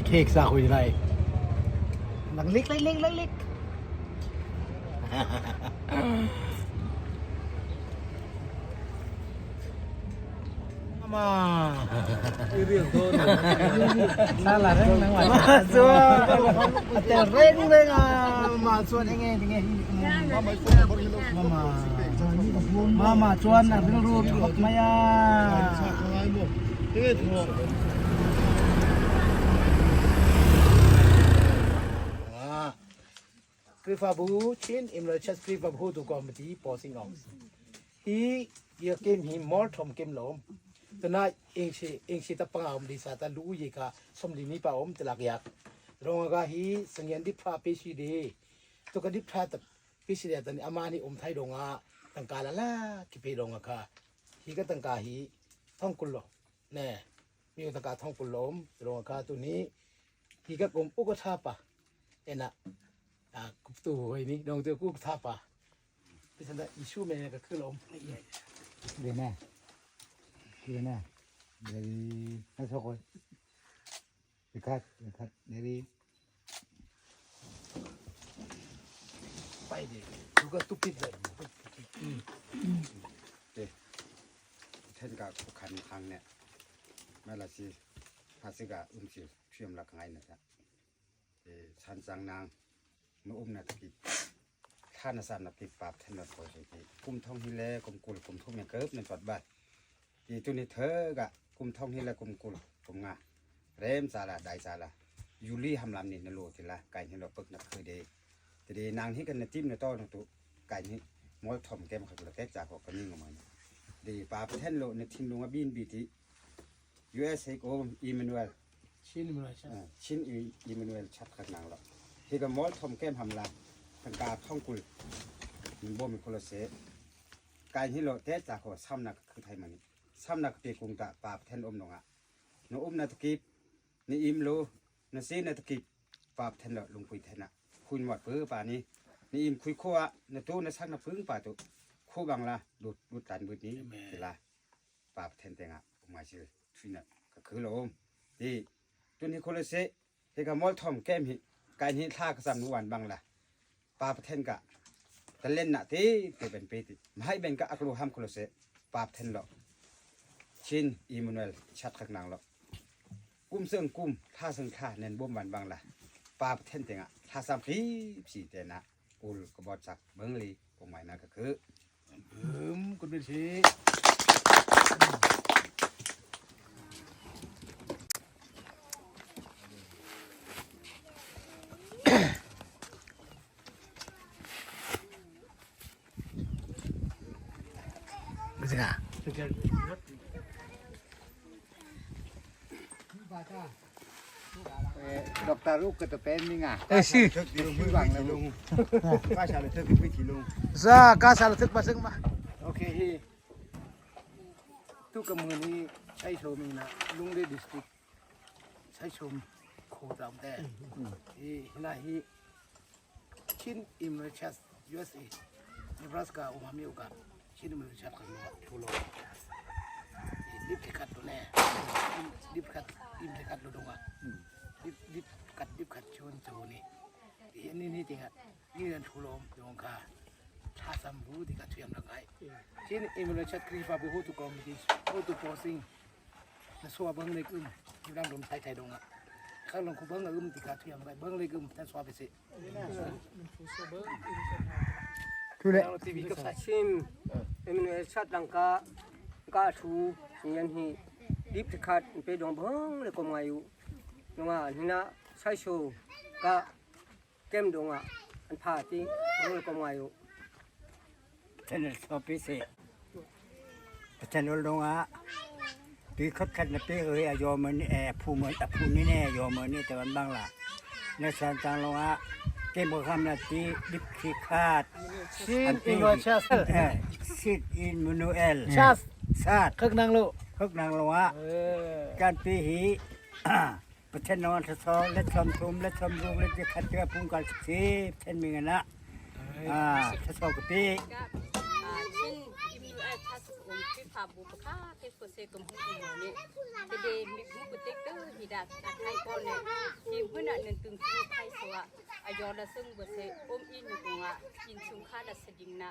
Cake sa hui lai. Nang lik lik lik lik lik. Mama. Ma chuan ate reng reng a ma chuan enge tinge mama mama chuan a rilru thawk mai a. Khrihfabu Chin Imro Church Khrihfabu tu committee posing ong. Hi ya kem hi mor thom kem lom. Tonight engshi engshi ta panga om lisa ta lu ye ka som li ni pa om telak yak. Ronga ga hi sangyan dip pha pe shi de. To ka dip tha ta pe shi de ta ni ama ni om thai donga tangka la la ki pe donga kha. Hi ka tangka hi thong kul lo. Ne mi tangka thong kul lom ronga kha tu ni hi ka kum u ka tha pa. Ena a tu hoi ni dong tu ku tha pa. Pisan da isu me ka khư lom. Để nè. Để nè. Để nó thôi coi. Để khát, để khát, để đi. ไปดิดูก็ตุกติดเลย เทนกะขันคังเนี่ยแม่ละสิภาษีกะอุ้มสิเชื่อมละไงนะจ๊ะเอชันจังนางมาอุ้มนะตะกี้ท่านสามนับติปรับท่านมาโพสิทีกุมท่องฮิเลกุมกุลกุมทุ่มเนี่ยเกิบในปัดบัดทีตัวนี้เธอกะกุมท่องฮิเลกุมกุลกุมงาเรมซาลาได้ซาลายูรีหำลำนี่นโลทีละไก่นี่เราปึกนักคือเดทีเดนางที่กันนจิ้มในต้นตุไก่นี่มอลทอมแก้มขัดละแตกจากออกกันนี่งมัน ดีปาประเทศโลในทินลงบินบีที USA โออิมมานูเอล ชิ้นมันเลยใช่ ชินอิมมานูเอลชัดขัดนางละที่ก็มอลทอมแก้มหำลาทางกาท่องกุลมันบ่มีคนละเสการที่เราเตะจากเขาซ้ำนักคือไทยมันซ้ำนักปีกุงตะปาประเทศอมนงอ่ะนอมนาตะกีบนี่อิมโลนซีนาตะกีบปาประเทศเราลงคุยเทนะคุยหมดปื้อป่านี้นี่อิมคุยขั้วนตู้นสักนพึ่งป่าตุคู่บังละดูดดูดตันบุดนี้เวลา ปาเทนเตงะมาชื่อทุนะก็คือลมที่ตัวนี้คนละเสเฮกมอลทอมแก้มหิการหิท่ากสัมนวันบังละปาเทนกะตะเล่นนะที่เป็นปีติไม่ให้เป็นกะอักลูห้ามคนละเสปาเทนหรอชินอิมมานูเอลชัดขักนางหรอกุ้มเสื่องกุ้มท่าเสื่องท่าเน้นบ่มวันบังละปาเทนเตงะท่าสามขีสีเตนะอุลกบอจักเบิงลีกงหมายนะก็คือ คุณเป็นชีไม่ใช่ค่ะ ดอกตาลูกก็จะเป็นนี่ไง เอ้ยสิ ก้าชาเลยเธอคือขี่ลง ซากาซาลทึกมาซึ่งมาโอเคฮีตุกมือนี้ใช้โชมีนะลุงเรดิสติกใช้ชมโคตามแต่ฮีน่าฮีชินอิมเรชัส USA เนบราสกาโอมามิโอกาชินอิมเรชัสกันทูโลดิบขัดตัวแน่ดิบขัดดิบขัดตัวดงอ่ะดิบดิบกัดดิบขัดชวนจูนี่นี่นี่จริงอ่ะนี่เรียนทูโลมดงค่ะ ชาซัมบูที่กระเทียมละไงชินอิมเรชัดครีฟาบูฮูตุกอมดิฮูตุโพซิงนสัวเบิ้งเลยกึมที่ร่างลมไทยไทยดงอ่ะข้างลงคูเบิ้งอึมที่กระเทียมไงเบิ้งเลยกึมท่านสวาไปสิ ทุเรศ ทีวีกับใส่ ชิมเอ็มเอชัดลังกากาชูสิยันฮีดิบขัดไปดงเบิ้งเลยก็มาอยู่นงอ่ะนี่นะใช้โชกะเกมดงอ่ะอันพาตีเบิ้งเลยก็มาอยู่ เทนสอปิเสเทนลงอ่ะปีขัดขัดนะปีเอ้ยอายอมันเอผู้มันผู้นี่แน่ยอมันนี่แต่วันบางล่ะในสันตังลงอ่ะเกมคำนาทีดิบขี้ขาด ชินอิมเรชัด เออซิดอินมานูเอล ชาส ชาติ คึกนางลูก คึกนางลงอ่ะ เออ การปีหี ประเทศนอนทศและชมทุมและชมรุงและจะขัดเจือพุ่งกันสีเช่นมีเงินนะอ่าทศกับปี Chin Imnu Chas Um Khrihfabu pakhat te ko se kum hu mo ni te mi hu ku te tu hi da a thai ko ne hi hmun ah nan tung tu thai so a ayo la sung bo se um i nu kunga in chung kha la seding na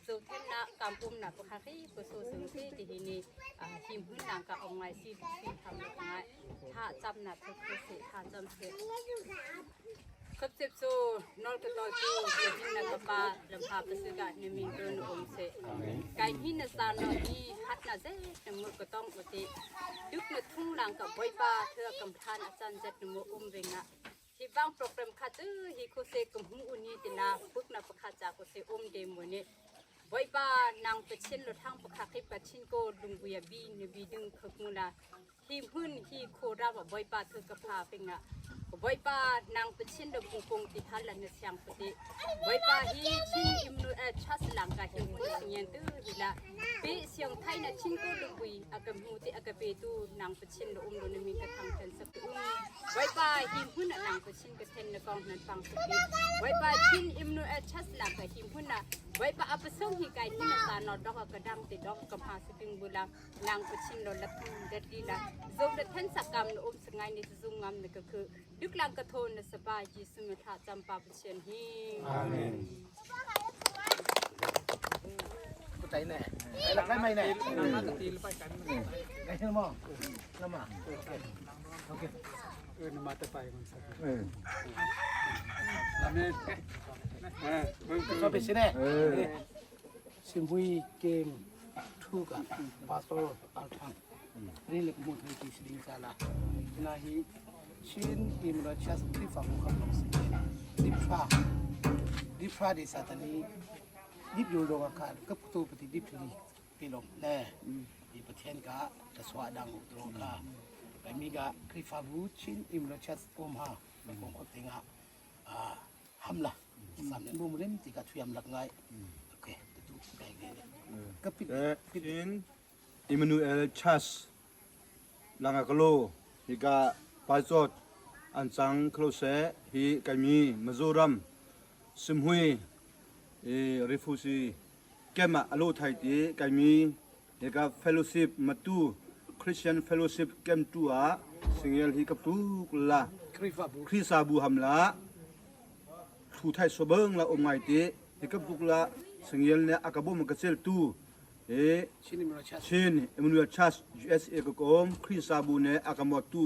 zo then na kam um na pakha khi ko so sung se ti hi ni hi hmun nang ka om ngai si si tham lo ngai tha cham na thu se tha cham se Khapsep cu nawl ka tawl tu biakinn na ka pa lamha pasika na min tu na um seh. Kai hi na sa no hi hat na zet na mur ka tong uti. Duk na thung lang ka boipa thua kam than a chan zet na mu um ringa. Hi bang program kha cu hi khu se kum hu uni tina buk na pakha cha ko se um de mu ni. Boipa nang pachin lo thang pakha khi pachin ko lungbuya bi ni bi dung khak mu la. Hi hmun hi khura wa Bawipa thu ka pha pinga Bawipa nang pachin lo pungpung ti hal la na siang pati Bawipa hi chin imnu a chas lang ka hi hmun singyen tu hi la pe siang thai na chin ko lungpui a ka hmu ti a ka pe tu nang pachin lo um lo na min ka thang chen sak tu um Bawipa hi hmun a nang pachin ka then na kong nan pang sak ti Bawipa chin imnu a chas lang ka hi hmun na Bawipa apasong hi kai hi na sa no dok ka dang ti dok ka ma siting bula nang pachin lo la thum det li la zo da than sakam na um sangai ni zung ngam na ka khu duklang ka thon na sapa Jesu ma tha champa pachin hi Amen. ใจแน่หลักได้ไหมแน่ไงมองน้ำมาโอเค ชอบไปสิแน่ซิมหุยเกมทูกะปาโซอัลทังนี่เล็กมุทัยที่สิงซาลานาฮีชินอิมราชัสที่ฟังคำลองสิดิฟราดิฟราดิซาตานีดิบยูโรกากับตัวปฏิดิบทีปีลงแน่ဒီပထန်ကတဆွာဒန်ဒရောကဘမီကခရီဖာဘူချင်းအင်မလချက်အုံဟာဘုံခတင်ငါအာဟမ်လာစမ်ဘုံရင်တိကချွယမ်လကငိုင်โอเคတူไกเกကပိ In Emmanuel Chas Langakalo hika Pasot Anchang Klose hi kaimi Mizoram Simhui e refugee kema alo thai ti kaimi hika fellowship matu Christian Fellowship Camp 2 a singel hi kaptu la ခရီဖာဘူ Khrisa bu hamla thu thai sobeng la omngai ti hika bukla singel ne akabom ka chel tu e ချင်းအင်မလချက် Chin Emmanuel Church USA ကkom Khrisa bu ne akamot tu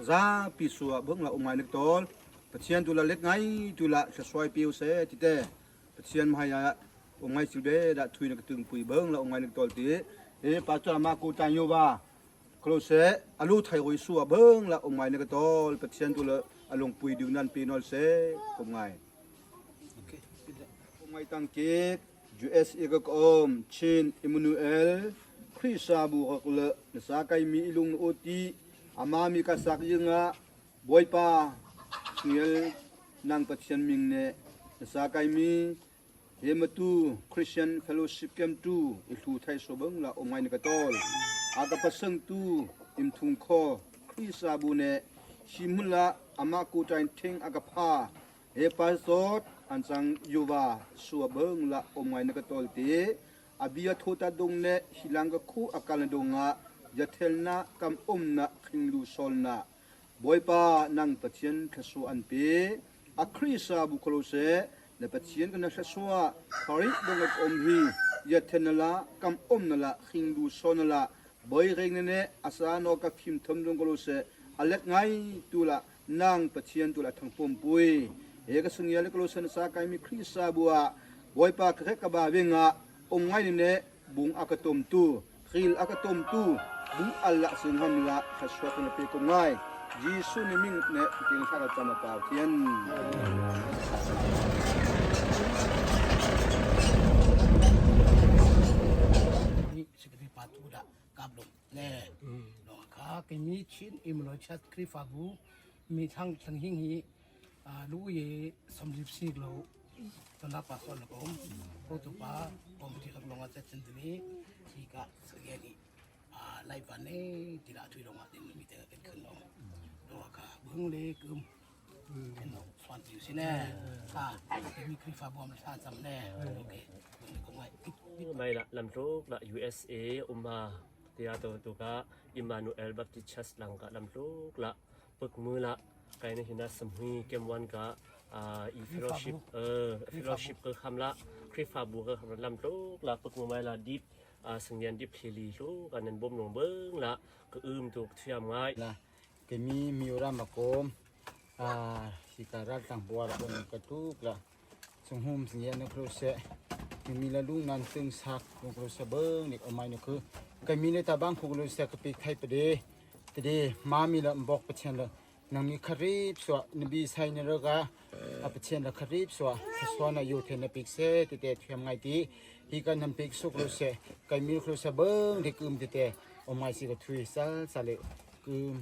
za pi suwa beng la omngai nek tol Pathian tu la let ngai tu la swai piu se ti te Pathian mahaya omngai silbe da thui na tung pui beng la omngai nek tol ti e pa cha ma ko tan yo ba close alu thai roi suwa beng la omngai nek tol Pathian tu la alung pui du nan pi nol se kom ngai โอเค Ngai tang kik USA ka kom Chin Emmanuel Khrisa bu hok le nasa kai mi ilung oti ama mi ka sak yinga boipa ngel nang pathian ming ne nasa kai mi hematu Christian Fellowship Camp 2 i thu thai sobang la ongai ne ka tol aga pasang tu im thung kho Khrisa bu ne shimula ama ku tain thing aga pha he pasot an chang yuwa suwa bang la omngai na ka tol te abia thota dong ne hilang ka khu akal na donga yathel na kam um na khinglu sol na boipa nang pathian thlasu an pe a khrisa bu kholose na pathian kana thlasua khari dong om hi yathel na la kam um na la khinglu sol na la boi reng ne asa no ka phim thom dong kolose alet ngai tu la nang pathian tu la thangpom pui he ka sungial ko sen sa kai mi khrisa bua boipa kre ka ba winga om ngai ne bung akatom tu khil akatom tu bung alla singham la khaswa na pe ko ngai Jesu ni ming ne ting kha ka chama pa thian นี่สิกรีปาตูดะกับลงแน่เนาะค่ะกิมีชินอิมโลชัดคริฟาบูมีทั้งทั้งหิงฮีอ่าลูเยสมริบซีกโลตอนรับปาสอนกมโปตุปาปอมที่กับลงอาจจะจันทนีที่กะสเกนี่อ่าไล่ปานเนติละทุยลงอาตินมีแต่เป็นขึ้นลงเนาะค่ะเบิ่งเลยกึม Swan ti si ne. Ha, mi Khrihfabu am thla cam ne. Okay. Mai la lamtluk la USA umma tia to tu ka Emmanuel Baptist Church lang ka lamtluk la pukmu la kai na hina samhui kem wan ka i fellowship fellowship ka kham la Khrihfabu ka kham lamtluk la pukmu mai la deep sangyan deep thli lu kan nan bom nong beng la ka um tu thiam ngai la kemi miura makom a sikara tang buar on ka tuk la sunghum singya na kro se mi la lu nan tung sak no kro se beng nik omai no khu kemi le ta bang khu lo se ka pik thai pade tede ma mi la mbok pachen la nang mi kharip so nabi sai na ra ga a pachen la kharip so so na yu the na pik se te te thiam ngai ti hi kan nam pik suk lo se kai mi kro se beng dik um te te omai si ka thui sal sale kum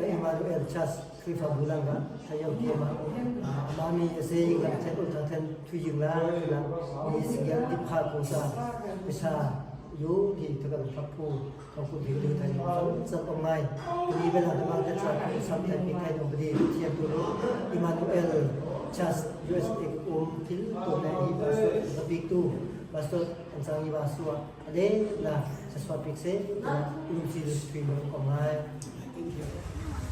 Emmanuel Church Khrihfabu lang ah thayo kem ah mami ase lam then ul then thu ying la la ni singyang dip kha ko sa pisa yu ti thakam thakpu thakpu bi lu thai chan ong ngai ni bela ma ka cha ku sam thai pi thai dong bdi thian tu lo Emmanuel Church USA thil to na hi pastor ka pik tu pastor an sang i wa suwa ade la sa swa pik se um si lu thui mo ong ngai. Thank you.